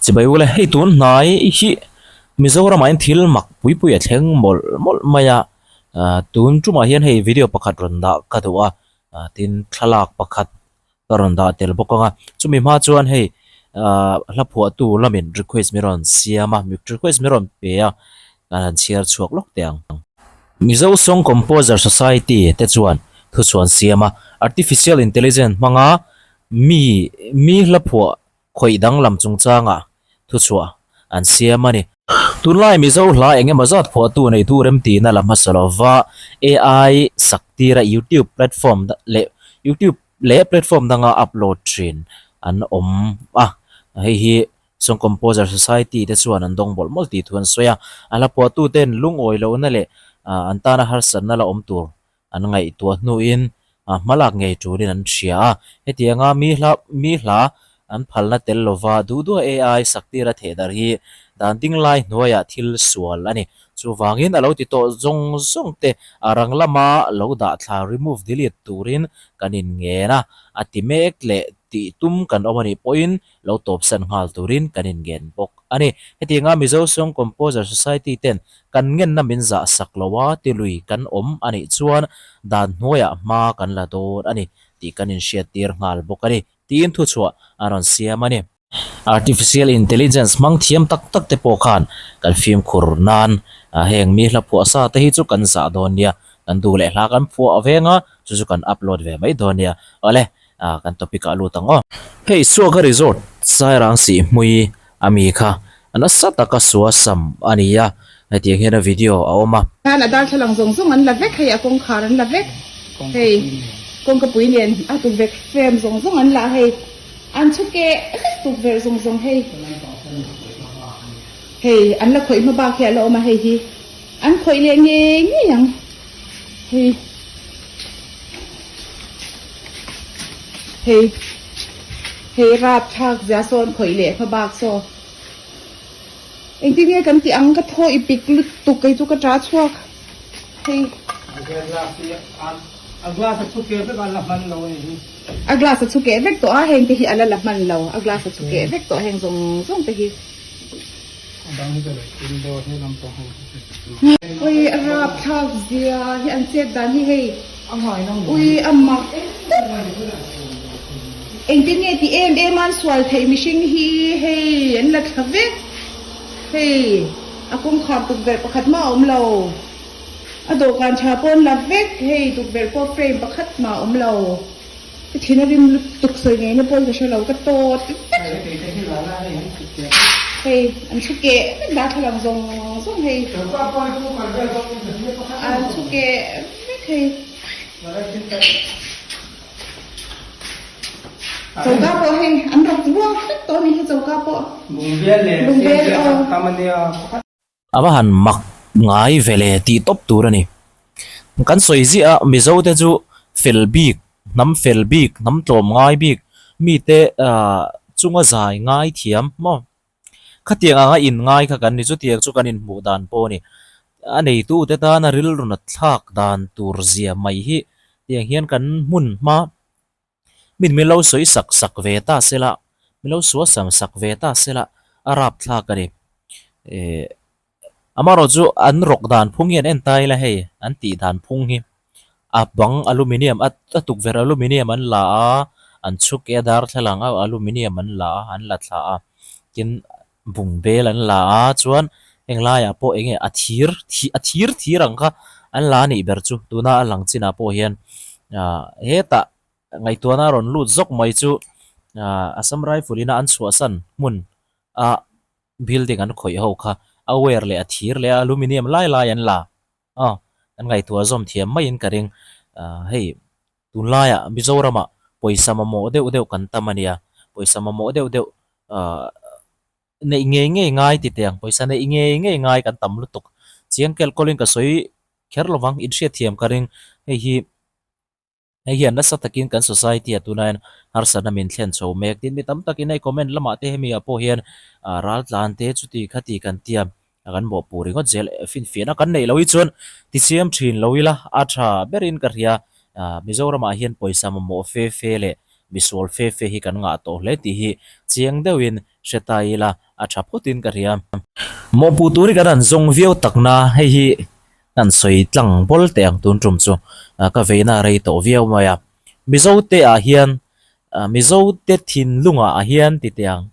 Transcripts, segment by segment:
Chibai ule, hei tun hnai hi Mizoramah hian thil mak pui pui a thleng mawlh mawlh mai a, ah tun tumah hian hei video pakhat rawn dah ka duh a, ah tin thlalak pakhat ka rawn dah tel bawk ang a, chumi hma chuan hei ah hla phuahtu lamin request min rawn siam a, request min rawn pe a, kan han chhiar chhuak lawk teh ang. Mizo Song Composer Society te chuan thuchhuan siam a, Artificial Intelligence hmanga mi mi hla phuah khawih danglam chungchangah thuchhuah an siam a ni. Tunlai Mizo hla eng emaw zat phuahtu neitu remtihna la hmasa lova AI sak tira YouTube platform leh YouTube leh platform danga upload thin an awm a, hei hi Song Composer Society te chuan an dawng mawlh mawlh tih thu an sawi a, a hla phuahtuten lungawi lohna leh an tana harsatna la awm tur An ngaihtuah hnuin hmalak ngei turin an hria a, hetianga mi hla mi hla an phalna tel lova duh duh AI saktira thehdarh hi dan ding lai hnuaiah thil sual a ni. Chuvangin a lo ti tawh zawng zawng te a rang lama lo dah thla remove delete turin kan inngen a, a ti mek leh tih tum kan awm a nih pawhin lo tawpsan nghal turin kan inngen bawk a ni. Hetianga Mizo Song Composer Society ten kan ngenna min zah sak lo a, tilui kan awm a nih chuan dan hnuaiah hma kan la dawn a ni tih kan inhriattir nghal bawk a ni, tiin thuchhuah an rawn siam a ni. Artificial Intelligence hmang thiam tak tak te pawh khan kan fimkhur nan heng mi hla phuah sa te hi chu kan zah dawn nia, kan duh leh hla kan phuah veng a, chu chu kan upload ve mai dawn nia. Awle. Ah kan topic ah lut ang aw. Hei Suaka Resort Sairang Sihhmui a mi kha nasa taka sua sam a ni a, hetiang hian a video a awm a. Khan a darthlalang zawng zawng an la vek hei a kawngkhar an la vek hei kawngkapui nen a tukverh frame zawng zawng an la hei an chhu keh vek tukverh zawng zawng hei hei an la khawih hma bak hi a la awm a hei hi an khawih leh ngei ngei ang hei. Hei hei rap thlak zia sawn khawih leh hma bak saw engtin nge kan tih ang ka thaw i pik lutuk kei chu ka ta chhuak hei a glass a chhu keh vek a la hman lo a ni hi a glass a chhu keh vek tawh a heng te hi a la la hman lo a glass a chhu keh vek tawh heng zawng zawng te hi Ui a rapthlak zia hi an chet dan hi hei ui a mak tawp engtin nge ti em em a an sual theih mihring hi hei an la thla vek hei a kawngkhar tukverh pakhat mah a awm lo a dawhkan tha pawh an la vek hei tukverh pawh frame pakhat mah a awm lo. Ka thin a rim lutuk sawi ngeina pawh hi ka hre lo, ka tawt vek. Hei an chhu keh vek darthlalang zawng zawng hei. An chhu keh vek hei. Choka pawh hei an rawk ruak vek tawh a ni hi choka pawh. Bungbel aw. A va han mak ngai ve le tih tawp tur a ni. Kan sawi ziah a, Mizo te chu fel bik, hnam fel bik, hnam tlawm ngai bik, mite ah chunga zai ngai thiam maw? Khatiang anga in ngai kha kan ni, chutiang chu kan inhmuh dan pawh a ni. A neitu te tana rilru nat thlak dan tur zia mai hi tiang hian kan hmun hma Min min lo sawi sak sak ve ta se la, min lo sual sam sak ve ta se la, a rap thlak a ni. Ehh amaherawh chu an rawk dan phung hi an en ta ila hei an tih dan phung hi a bang aluminium a tukverh aluminium an la a, an chhuk e a darthlalang a aluminium an la a an la thla a tin bungbel an la a chuan heng laiah pawh eng nge a thir a thir thir ang kha an la a nih ber chu tuna a lang chinah pawh hian ah hetah ngaihtuahna a rawn lut zawk mai chu ah Assam Rifle ina an chhuahsan hmun a building an khawih ho kha a wire leh a thir leh a aluminium lai lai an la aw an ngaihtuah zawm thiam maiin ka ring ah hei. Tunlaiah Mizoramah pawisa mamawh deuh deuh kan tam a nia, pawisa mamawh deuh deuh ahh neih ngei ngei ngai ti teh ang, pawisa neih ngei ngei ngai kan tam lutuk. Chiang kelh kawlin ka sawi kher lo vang, inhriatthiam ka ring. Hei hi hei hian nasa takin kan society ah tunah hian harsatna min thlen chho mek. Tin, mi tam takin hei comment lamah te hemi ah pawh hian ah raltlan te chuti khati kan tia. A kan bawhpur ringawt zel finfiahna kan neih loh hi chuan tisiam thin lo ila a tha berin ka hria. Mizoramah hian pawisa mamawh fe fe leh misual fe fe hi kan ngah tawh hle tih hi chiang deuhin hre ta ila a tha phawtin ka hria. Mawhpuh tur hi kan han zawng viau takna hei hi kan sawi tlang bawl teh ang tun tum chu ka veina a rei tawh viau mai a. Mizo te ah hian Mizo te thinlungah ah hian ti teh ang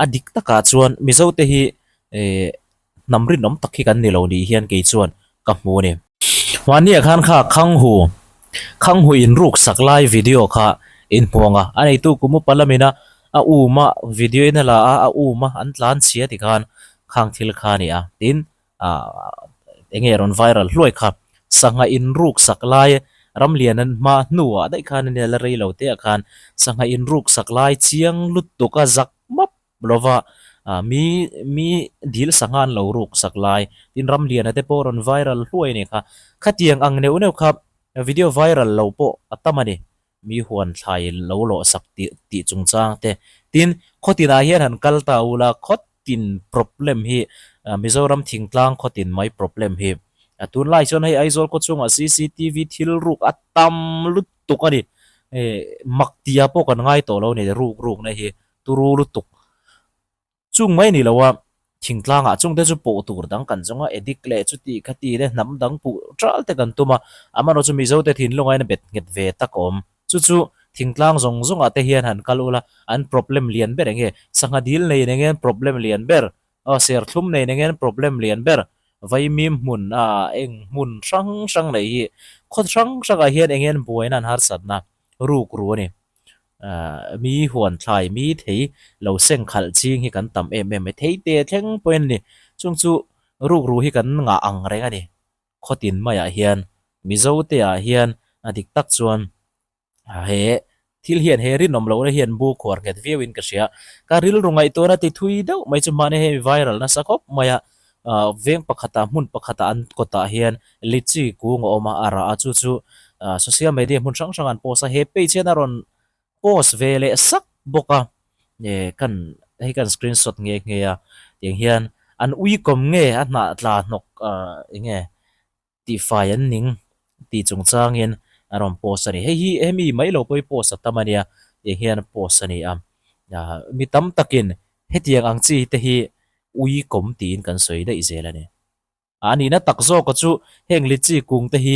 a dik takah chuan Mizo te hi hnam rinawm tak hi kan ni lo nih hian kei chuan ka hmu a ni. Hmania khan kha Khanghu, Khanghu in ruk sak lai video kha in hmu ang a, a neitu kum upa lamina a um a video in a la a, a um a an tlan chhia ti khan khang thil kha a ni a, tin ah eng nge rawn viral hluai kha sangha in ruk sak lai ramlian an hma hnuah daih khan a nia la rei lo te ah khan sangha in ruk sak lai chiang lutuk a zak map lova ah mi mi dil sangha an lo ruk sak lai tin ramliana te pawh rawn viral hluai a ni kha khatiang ang neuh neuh kha video viral lo pawh a tam a ni mi huan thlai lo lawh sak tih tih chungchang te tin khaw tinah hian han kal ta ula khaw tin problem hi Mizoram thingtlang khaw tin mai problem hi a tunlai chuan hei Aizawl khaw chungah cctv thil ruk a tam lutuk a ni mak tia pawh kan ngai tawh lo a ni ruk rukna hi turu lutuk Chung mai ni lo a, thingtlangah chungte chu pawh tur dang kan zawng a, addict leh chuti khati te hnam dang puh ṭal te kan tum a, amaherawhchu chu Mizote thinlunga in a bet nghet ve tak a awm. Chu chu thingtlang zawng zawngah te hian han kal ula, an problem lian ber eng nge? Sangha dil nei eng nge an problem lian ber? Aw serthlum nei eng nge an problem lian ber? Vaimim hmun a eng hmun hrang hrang nei hi khaw hrang hrangah hian eng nge an buaina an harsatna ruk ru a ni. Ahh mi huan thlai mi thei lo seng khalh ching hi kan tam em em mai thei te thleng pawhin a ni chung chu rukru hi kan ngah ang reng a ni khaw tin maiah hian Mizo te ah hian a dik tak chuan he thil hian he rinawm lohna hian bu khuar nghet viau in ka hria ka rilru ngaihtuahna ti thui deuh mai chu mahni hei viral nasa khawp mai a ahh veng pakhatah hmun pakhatah an kawtah hian litchi kung a awm a a rah a chu chu ahh social media hmun hrang hrang an post a he page hian a rawn post ve leh sak bawk a eh kan hei kan screenshot nghe nghe a tiang hian an uikawm nge a hnah tla hnawk ahh eng nge tihfai an ning tih chungchangin a rawn post a ni. Hei hi hemi mai lo pawh hi post a tam a nia tiang hian post a ni a. Ahh mi tam takin hetiang ang chi te hi ui kawm tiin kan sawi daih zel a ni. A nihna tak zawka chu heng litchi kung te hi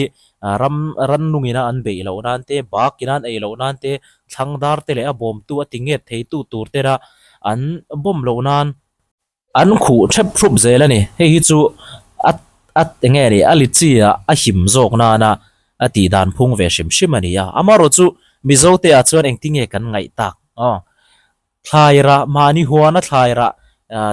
ram rannungina an beih loh nan te, bakina an ei loh nan te, thlang dar te leh a bawmtu a ti nget theitu tur tena an bawm loh nan An khuh thep thup zel a ni. Hei hi chu a a eng nge ni a litchi ah a him zawk nana a tih dan phung ve hrim hrim a ni a. Amaherawh chu Mizo te ah chuan engtin nge kan ngaih tak aw. Thlai rah mahni huana thlai rah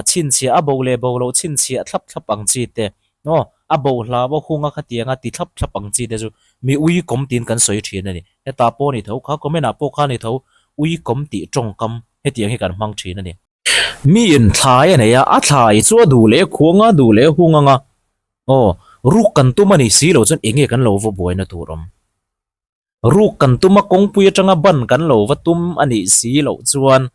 chhinchhiah a bo leh bo loh chhinchhiah thlap thlap ang chi te aw a bo hlau a hunga khatianga ti thlap thlap ang chi te chu mi ui kawm tiin kan sawi thin a ni. Hetah pawh a ni tho kha comment ah pawh kha a ni tho ui kawm tih tawngkam hetiang hi kan hmang thin a ni. Mi in thlai a nei a, a thlai chu a duh leh khuang a, duh leh hung ang a. Aw, ruk kan tum a ni si lo chuan eng nge kan lo va buaina tur awm? Ruk kan tum a, kawngpui atanga ban kan lo va tum a nih si loh chuan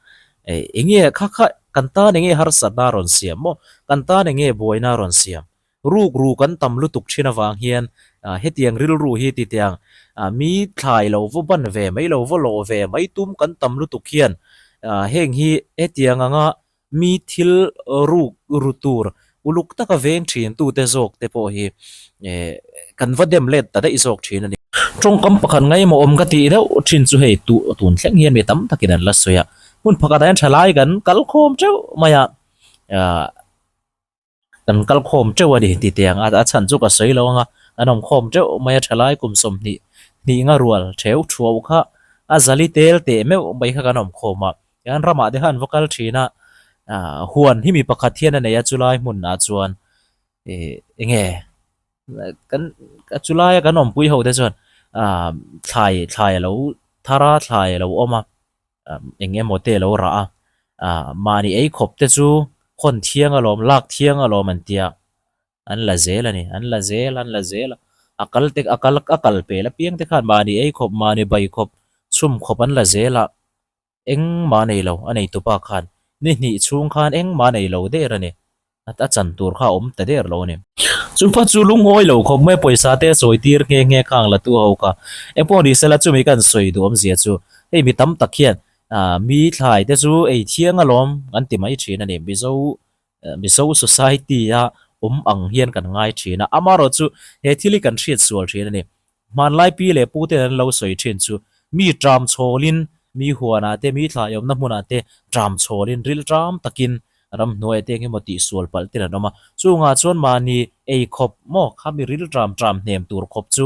eng nge kha kha kan tan eng nge harsatna a rawn siam maw? Kan tan eng nge buaina a rawn siam? Ruk ru kan tam lutuk thin avang hian hetiang rilru hi ti teh ang, mi thlai lo va ban ve mai lo va lawh ve mai tum kan tam lutuk hian heng hi hetiang anga mi thil ruk ru tur uluk taka veng thin tute zawk te pawh hi kan va dem let ta daih zawk thin a ni. Tawngkam pakhat ngaimawh awm ka tih deuh thin chu hei tun thleng hian mi tam takin an la sawi a, hmun pakhatah hian thalai kan kalkhawm teuh mai a. Kan kal khawm teuh a ni ti teh ang a, a chhan chu ka sawi lo ang a, an awm khawm teuh mai a thalai kum 20 hnih nga rual theu thuau kha a zali tel teh meuh mai kha kan awm khawm a, tichuan ramah te khan an va kal thin a, ah huan hi mi pakhat hian a nei a chulai hmunah chuan ih eng nge kan chulaia kan awmpui ho te chuan ah thlai thlai a lo thar a thlai a lo awm a. eng emaw te a lo rah a, ah mahni ei khawp te chu khawn thiang alawm lak thiang alawm an tia an la zel a ni an la zel an la zel a a kal te a kal a kal pel apiang te khan mahni ei khawp mahni bai khawp chhum khawp an la zel a engmah a nei lo a nei tupa khan ni hnih chhung khan engmah a nei lo der a ni. A chan tur kha a awm ta der lo a ni. Chupa chu lungawi lo khawp mai pawisa te a sawi tir nghe nghe khang la tu ho kha. Engpawh ni sela chumi kan sawi duh awmzia chu Hei mi tam tak hian ah mi thlai te chu ei thiang alawm an ti mai thin a ni. Mizo Mizo society a awm ang hian kan ngai thin a, amaherawhchu he thil hi kan hriat sual thin a ni. Hmanlai pi leh pu ten an lo sawi thin chu mi tram chhawlin mi huanah te mi thlai awmna hmunah te tram chhawlin ril tram takin ramhnuaiah te engemaw tih sual palh ten an awm a. Chungah chuan mahni ei khawp maw kha mi ril tram tram hnem tur khawp chu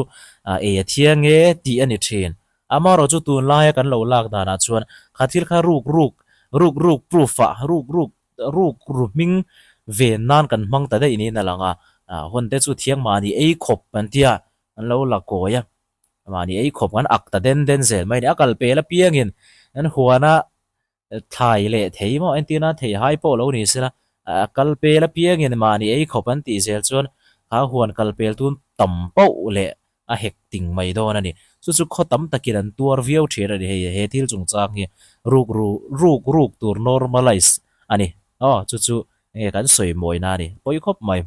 ei a thiang e tih a ni thin. Amaherawhchu tunlaia kan lo lak danah chuan kha thil kha ruk ruk ruk ruk proof ah ruk ruk ruk ru hming ven nan kan hmang ta daih niin a lang a, hawn te chu thiang mahni ei khawp an tia an lo la kawi a, mahni ei khawp kan ak ta den den zel mai a ni. A kal pel apiangin an huana thlai leh thei maw entirna thei hai pawh lo ni sela, a kal pel apiangin mahni ei khawp an tih zel chuan kha huan kal pel tun tam pauh leh a hek ting mai dawn a ni. Chu chu khaw tam takin an tuar viau thin a ni hei he thil chungchang hi ruk ru ruk ruk tur normalize a ni. Aw chu chu enge kan sawi mawina a ni pawi khawp mai.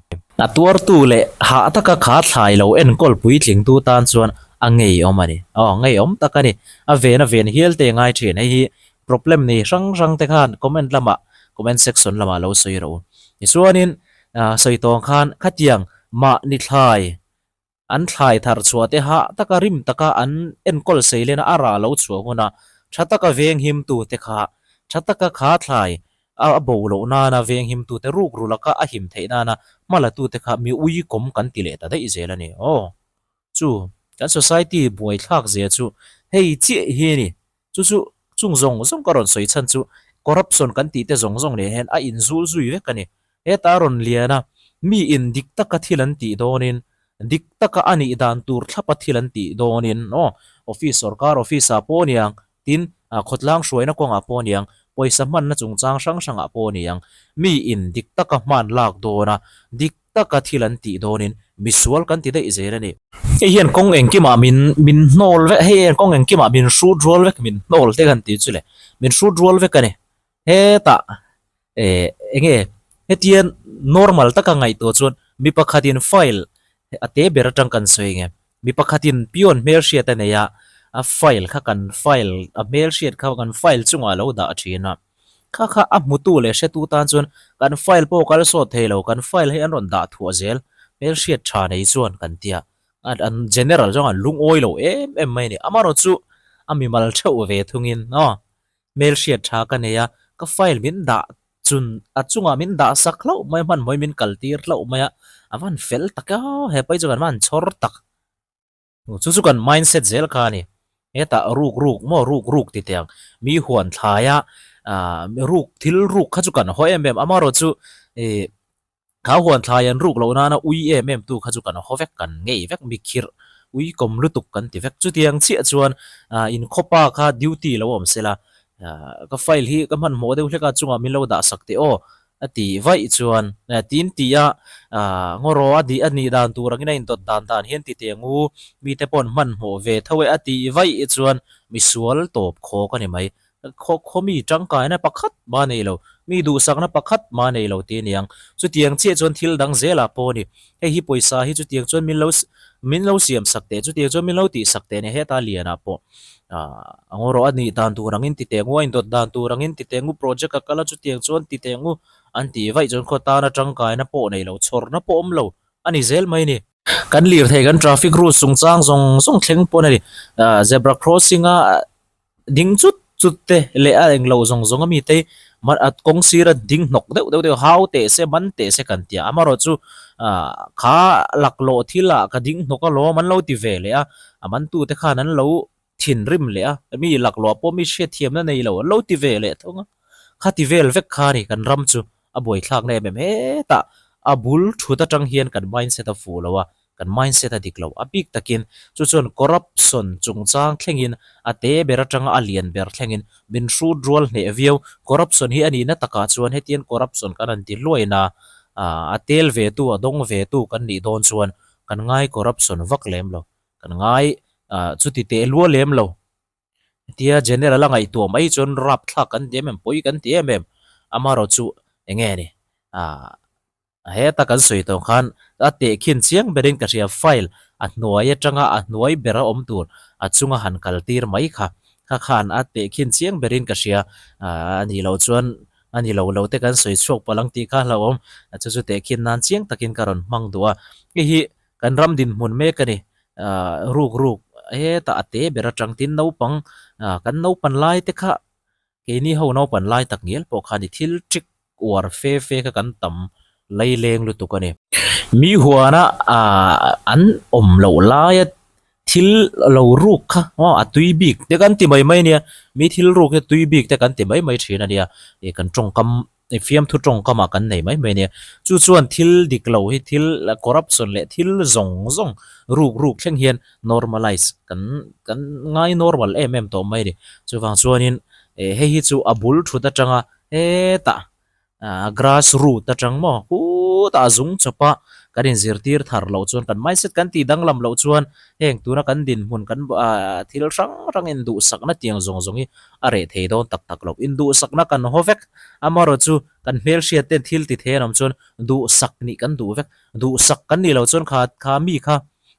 A tuartu leh hah taka kha thlai lo enkawl puitlingtu tan chuan a ngeiawm a ni. Aw ngeiawm tak a ni. A ven a ven hial te ngai thin. Hei hi problem nei hrang hrang te khan comment lamah comment section lamah lo sawi rawh u. Tichuanin sawi tawng khan khatiang mahni thlai An thlai thar chhuah te hah taka rim taka an enkawl sei lena a rah lo chhuah huna tha taka veng himtu te kha tha taka kha thlai a bo loh nana veng himtu te ruk ru laka a him theih nana hma la tu te kha mi ui kawm kan ti leh ta daih zel a ni. Aw chu kan society buai thlak zia chu hei chiah hi a ni. Chu chu chung zawng zawng ka rawn sawi chhan chu corruption kan tih te zawng zawng leh hian a inzul zui vek a ni. Heta a rawn lian a, mi in dik taka thil an tih dawnin, dik taka a nih dan tur thlapa thil an tih dawnin aw, office sorkar office ah pawh aniang, tin khawtlang hruaina kawngah pawh aniang, pawisa hmanna chungchang hrang hrangah pawh aniang, mi in dik taka hman lak dawna, dik taka thil an tih dawnin misual kan ti daih zel a ni. Hei hian kawng engkimah min min hnawl vek, hei hian kawng engkimah min hrut rual vek, min hnawl te kan tih chu le, min hrut rual vek a ni. Hetah eh eng nge hetian normal taka ngaihtuah chuan mi pakhatin file a te ber atang kan sawi nge, mi pakhatin peon hmelhriat a nei a, a file kha kan file a hmelhriat kha kan file chungah a lo dah thin a. Kha kha a hmutu leh hretu tan chuan kan file pawh kal sawt thei lo, kan file hi an rawn dah thuah zel, hmelhriat tha nei chuan kan ti a, an general zawng an lungawi lo em em mai a ni. Amaherawhchu a mimal theuh ve thungin aw hmelhriat tha ka nei a, ka file min dah chun a chungah min dah sak hlauh mai a, hmanhmawih min kal tir hlauh mai a, a van fel tak a, hepa hi chu kan van chhawr tak. Chu chu kan mindset zel kha a ni. Hetah ruk ruk maw ruk ruk ti teh ang. Mi huan thlaia ah ruk thil ruk kha chu kan haw em em. Amaherawh chu ih kha huan thlai an ruk loh nana ui em em tu kha chu kan haw vek kan ngei vek mi khirh ui kawm lutuk kan ti vek. Chutiang chiah chuan ah inkhawpa kha duty lo awm sela ah ka file hi ka hmanhmawh deuh hlek a chungah min lo dah sak teh aw. A tih vaih chuan tin tih a ngaw a dih a nih dan tur angin a indawt dan dan hian ti teh ngu mite paw'n hmanhmawh ve tho e a tih vaih chuan misual tawp khawk a ni mai. Khaw khaw mi tangkaina pakhat mah nei lo, mi duhsakna pakhat mah nei lo tih a ni ang. Chutiang chiah chuan thil dang zelah pawh a ni. Hei hi pawisa hi chutiang chuan min lo min lo siam sak teh, chutiang chuan min lo tih sak teh a ni. Heta lianah pawh a ngaw rawh a nih dan tur angin ti teh ngu, a indawt dan tur angin ti teh ngu, project a kal a chutiang chuan ti teh ngu an tih vaih chuan khaw tana tangkaina pawh nei lo, chhawrna pawh awm lo a ni zel mai a ni. Kan lirthei kan traffic rules chungchang zawng zawng thleng pawn a ni. Zebra crossing a ding chut chut te leh a englo zawng zawng a mite hi kawng sira ding hnawk deuh deuh deuh hau teh se man teh se kan ti a amaherawhchu ah kha laklawh thil ah ka ding hnawk alawm an lo ti ve leh a a man tu te khan an lo thinrim leh a mi laklawh pawh mi hriatthiamna nei lo an lo ti ve leh thung a khati vel vek kha a ni kan ram chu a buaithlakna em em hetah a bul thut atang hian kan mindset a fuh lo a Kan mindset a dik lo. A bik takin chu chuan corruption chungchang thlengin a te ber atanga a lian ber thlengin min hrut rual hneh viau. Corruption hi a nihna takah chuan hetiang corruption kan han ti hluain a, a tel ve tu, a dawng ve tu kan nih dawn chuan kan ngai corruption vak lem lo. Kan ngai chuti teh lua lem lo. Hetia general a ngaihtuah mai chuan rapthlak kan ti em em, pawi kan ti em em. Amaherawhchu enge ni? Heta kan sawi tawh khan a tehkhin chiang berin ka hria file a hnuai atanga a hnuai bera awm tur a chunga han kal tir mai kha. Kha khan a tehkhin chiang berin ka hria. A nih loh chuan a ni lo lo te kan sawi chhuak palh ang tih kha hlauhawm. Chu chu tehkhin nan chiang takin ka rawn hmang duh a. Hei hi kan ram dinhmun mek a ni. Ruk ruk hetah a te ber atang tin naupang kan naupan lai te kha Keini ho naupan lai tak ngial pawh khan i thil ṭik uar fe fe kha kan tam laileng lutuk a ni. Mi huana an awm loh laia thil lo ruk kha aw a tui bik te kan ti mai mai a nia, mi thil ruk hi tui bik te kan ti mai mai thin a nia, ih kan tawngkam fiamthu tawngkamah kan nei mai mai a nia. Chu chuan thil dik lo hi thil corruption leh thil zawng zawng ruk ruk thleng hian normalize kan kan ngai normal em em tawh mai a ni. Chuvang chuanin eh hei hi chu a bul thut atanga hetah ah grass root atang maw khutah a zung chawp a kan inzirtir thar loh chuan kan mindset kan tih danglam loh chuan heng tuna kan dinhmun kan ah thil hrang hrang induhsakna tiang zawng zawng hi a reh thei dawn tak tak lo. Induhsakna kan haw vek amaherawh chu kan hmelhriat ten thil ti thei an awm chuan duhsak nih kan duh vek duhsak kan nih loh chuan kha kha mi kha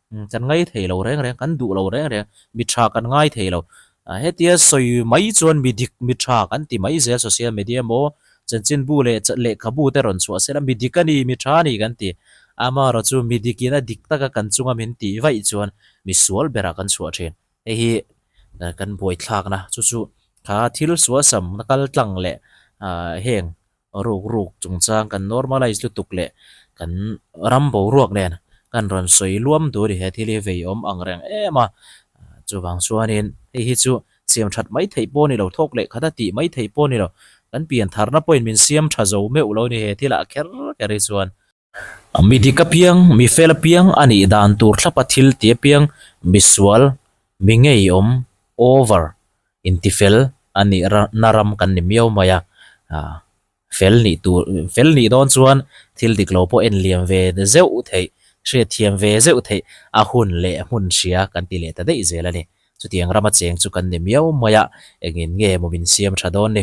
Kan ngai thei lo reng reng, kan duh lo reng reng, mi tha kan ngai thei lo. Hetia sawi mai chuan mi dik, mi tha kan ti mai zel social media emaw chanchinbu leh lehkhabu te rawn chhuah sela mi dik a ni, mi tha a ni kan ti. Amaherawh chu mi dikin a dik taka kan chunga min tih vaih chuan mi sual berah kan chhuah thin. Hei hi kan buaithlakna chu chu kha thil sualsamna kal tlang leh heng Ruk ruk chungchang kan normalize lutuk leh kan ram boruak nen kan rawn sawi luam tur i he thil hi vei awm ang reng em a. Chuvang chuanin hei hi chu siam that mai theih pawh a ni lo, thawk leh khat a tih mai theih pawh a ni lo. Kan pian tharna pawhin min siam tha zo meuh lo a ni he thilah kher kher hi chuan. Mi dik apiang, mi fel apiang a nih dan tur thlapa thil ti apiang, mi sual, mi ngeiawm, over, intifel a nih na ram kan ni miau mai a. Fel nih tur, fel nih dawn chuan thil dik lo pawh en liam ve zeuh theih, hriatthiam ve zeuh theih a hun leh hmun hria kan ti leh ta daih zel a ni. Chutiang rama cheng chu kan ni miau mai a, engin nge maw min siam tha dawn ni?